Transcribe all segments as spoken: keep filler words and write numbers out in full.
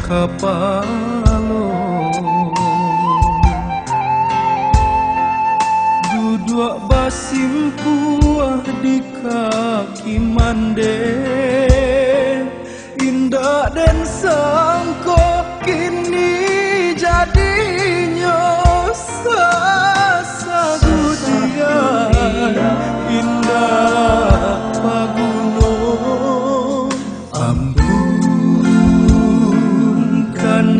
kapalo, duduak basimpuah di kaki mande. Indak den sangko kini jadinyo sasagudian, indak paguno. Ampunkan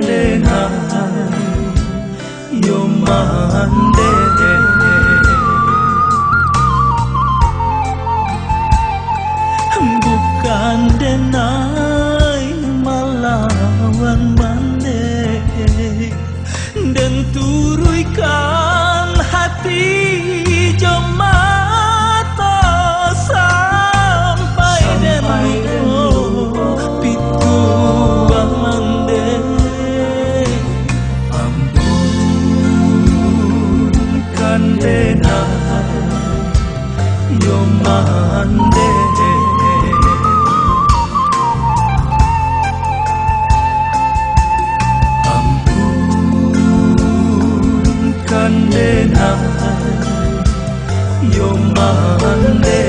den ai, yo mande. Bukan den ai malawan mande. Den turuikan hati jo mato, sampai den lupo pituah mande. Ampunkan den ai, yo mande. Ampunkan den ai, yo mande.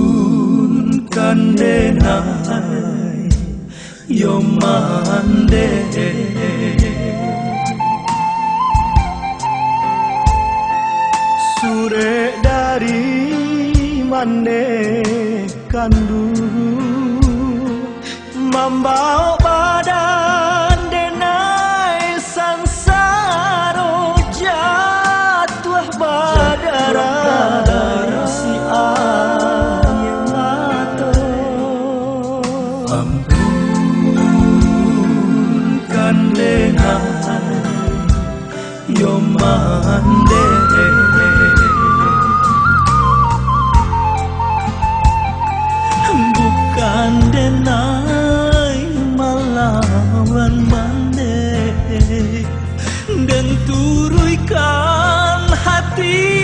Ampunkan den ai, yo mande. Surek dari mande kanduang, mambao badan den ai sansaro, jatuah badarah si aia mato. Ampunkan den ai, yo mande. Bukan den ai malawan mande. Den turuikan hati